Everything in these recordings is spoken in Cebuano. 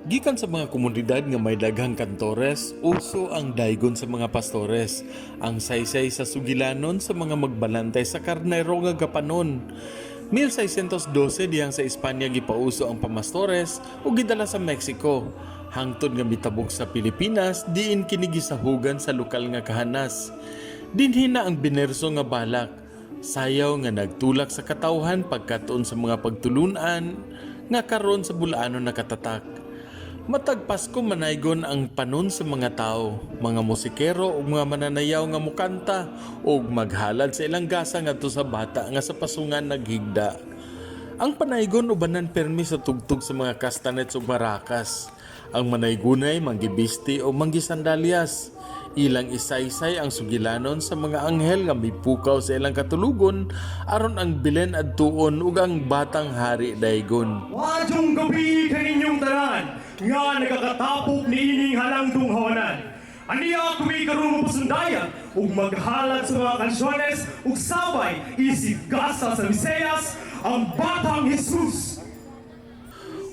Gikan sa mga komunidad nga may daghang kantores, uso ang daygon sa mga pastores. Ang saysay sa sugilanon sa mga magbalantay sa karnero nga gapanon. 1612 diyang sa Espanya gipauso ang pamastores ug gidala sa Mexico. Hangtod nga mitabok sa Pilipinas, diin kini gisahugan sa lokal nga kahanas. Dinhi na ang binerso nga balak. Sayaw nga nagtulak sa katawhan pagkatuon sa mga pagtulunan nga karon sa Bulaano nakatatak. Matag Pasko, manaygon ang panon sa mga tao, mga musikero ug mga mananayaw nga mukanta ug maghalad sa ilang gasa ngadto sa bata nga sa pasungan naghigda. Ang panaygon ubanan permi sa tugtog sa mga castanets ug marakas. Ang manaygunay manggibisti o manggisandalyas. Ilang isaysay ang sugilanon sa mga anghel nga mipukaw sa ilang katulugon aron ang Belen adtuon ug ang batang hari daygon. Maayong gabii kaninyong tanan nga nagakatapok niining halangdong hawanan. Aniya kami karon mapasundayag ug maghalad sa mga kansyones ug sabay isip gasa sa Mesiyas, ang batang Jesus.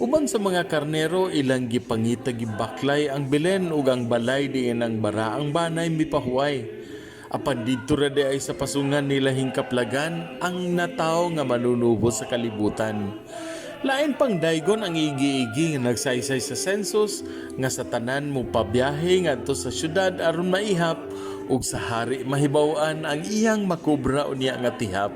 Uban sa mga karnero, ilang gipangita, gibaklay ang Belen ug ang balay diin ang baraang banay mipahuway. Apan didto ra diay sa pasungan nila hingkaplagan ang natawo nga manunubos sa kalibutan. Lain pang daygon ang igi-igi nga nagsaysay sa census nga sa tanan mo pabiyahe ngadto sa syudad aron maihap ug sa hari mahibaw-an ang iyang makobra unya nga tihap.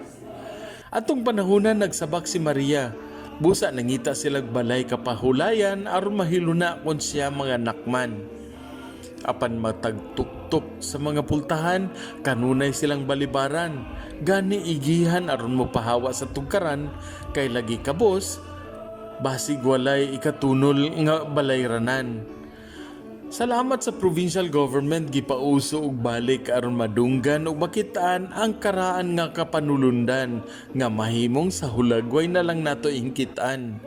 Atong panahonan nagsabak si Maria. Busa nangita silag balay kapahulayan aron mahiluna kon siya mga nakman. Apan matagtuktok sa mga pultahan, kanunay silang balibaran. Gani igihan aron mo pahawa sa tugkaran, kay lagi kabos, basig walay ikatunol nga balayranan. Salamat sa provincial government, gipauso og balik aron madunggan ug makitaan ang karaan nga kapanulundan nga mahimong sa hulagway na lang nato ingkitan.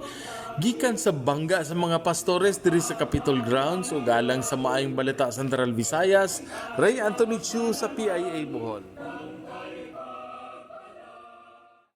Gikan sa bangga sa mga pastores diri sa Capitol Grounds ug alang sa Maayong Balita Central Visayas, Ray Anthony Chu sa PIA Bohol.